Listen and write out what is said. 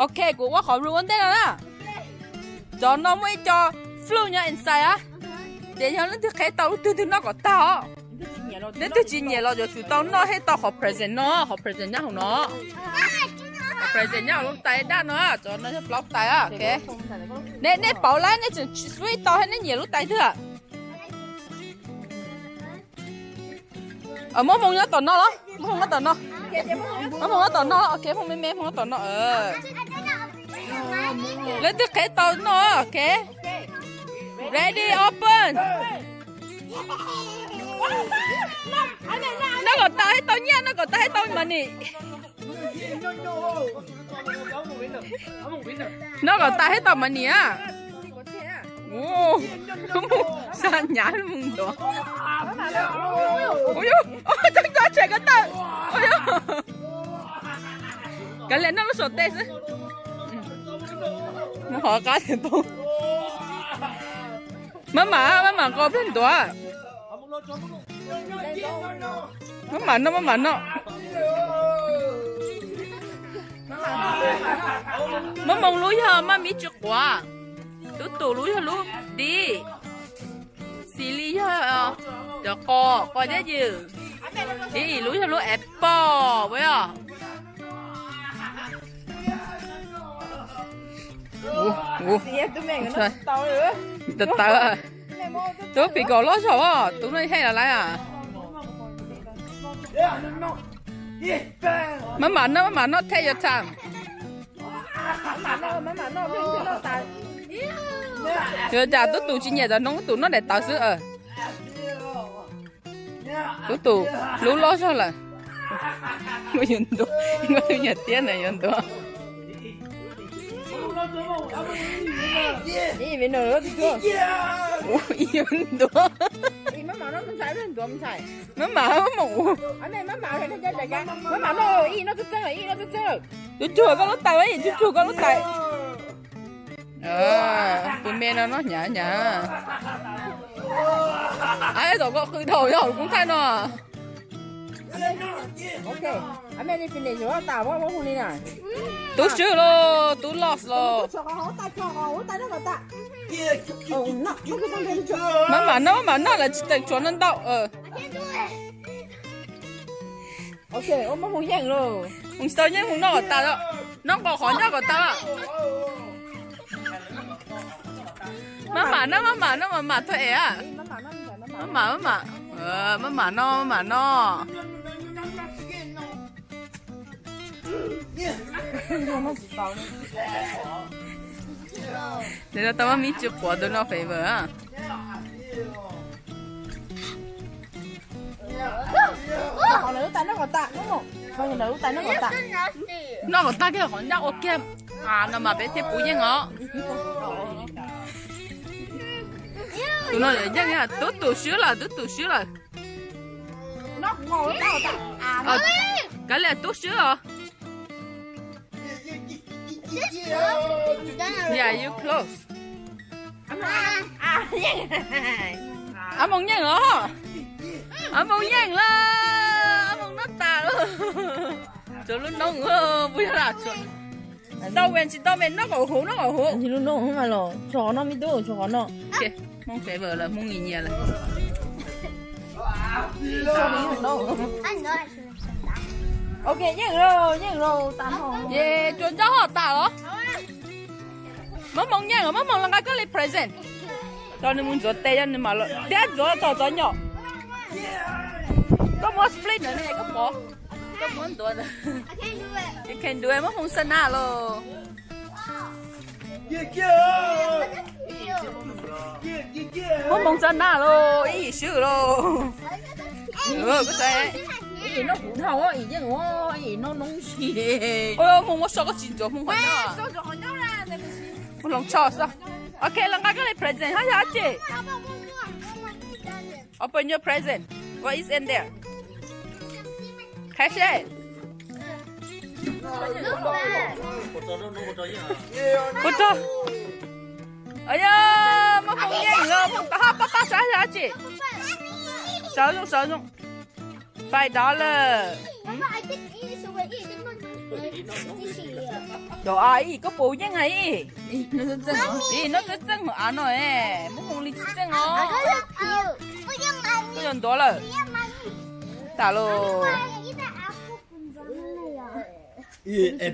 Ok, kuv ua qhov room ua ntej no na. Cov no muaj ib co flu nyob inside a. Ces yog leej twg qheb tau lub twg twg noj kom tag os. Leej twg tsis nyiam los yuav tsum tau noj thiab tau qhov present no, qhov present nyob hauv no. Qhov present nyob hauv lub tais daj no, cov no yog plaub tais. Nej, nej pauv lawm nej tseem switch tau thiab nej nyiam lub tais twg. Muab hmoo nyob tom no los, muab hmoo nyob tom no. Muab hmoo nyob tom no, ok, hmoo me me hmoo nyob tom no. Leej twg qheb tau noj, ok. Ready, open. Noj kom tas thiab tau nyiaj, noj kom tas thiab tau money. Noj kom tas thiab tau money a. Xa nyav mus ntuav. Cov cov tshem ko taw. Kav liam noj lub saum tes xwb. Mus qhov qab tias poob. Maj mam, maj mam nqos pliag ntuav. Maj mam noj, maj mam noj. Maj mam lub yog maj mib tsis quav. Tub Tus lub yog lub dib. Xis Lis yog cov qos, qos thiab ywm. Ib Im lub yog lub apple ua yog. Tawv tawv. Tub Pim Kaus loj zog os, tub no hej los lawm. Maj mam noj, maj mam noj, take your time. Yog cas Tub Tus tsis nyiam cov noob, Tub Tus noj daim tawv xwb. Tub Tus lub loj zog lawm. Yuav ntuav, yuav tiab na yuav ntuav. Yuav ntuav. Maj mam, maj mam. Cuag cuag koj lub tais, cuag cuag koj lub tais. Tus me no noj hnyav hnyav. Tom koj qw dhau yog lub koob thaij no. Tub swb los, tub los los. Maj mam noj, maj mam noj, lawv tsis teem tshuav no ntau. Mus xaus yeej mus noj kom tas, noj nqos qhov nyob kom tas. Maj mam noj, maj mam noj, maj mam tuag es. Maj mam, maj mam, maj mam noj, maj mam noj. Ces tau maj mib tsis quav tus no favor. Noj kom tag kiag qhov ncaj ua kiag, no mas peb thiaj puv yeej os. Tus no yeej, Tub Tus swb lawm, Tub Tus swb lawm. Kav liam, Tub swb os. Yeah, you close. Ab Moos yeej los, Ab Moos yeej lawm, Ab Moos noj tas lawm. Tsuav lub noob, puas yog lam tsuav? Tsis tau me, tsis tau me, noj kom huv, noj kom huv. Lub noob mas los, tshuav qhov no me tub, tshuav qhov no. Hmoob favor lawm, Hmoob nyiam nyiam lawm. Ok, yeej lauj, yeej lauj, tas ho. Ces tsuas nco ho tas los. Muab Hmoob yeej, muab Hmoob los nqa koj li present. Tso nws mus ntxuav tes, yog nws mam los thiab ntxuav txog txov nyom. Koj muab split ntawd ne, koj pov. Koj muab ntuav ntawd. You can do it, muab Hmoob xa na los. Muab Hmoob xa na los, ib yim swb los. Ib yim noj kuv dhau, ib yim yeej ua, ib yim noj noob si. Hmoob muab so koj tsis ntxuav Hmoob qhov nyob. Hmoob hloov tsho xwb. Ok, los nqa koj li present hab yog dab tsi? Open your present. What is in there? Qhia seb. Kuv rog. Yog muab Hmoob yeej los, Hmoob tau hab pab pab saib yog dab tsi. Sawv zoo, sawv zoo. Five dollar. Cov a ib koj puas yeej hais ib? Ib noj txeej txeej av no, muab moo li txeej txeej os. Koj yog ntuav lawm. Tas los.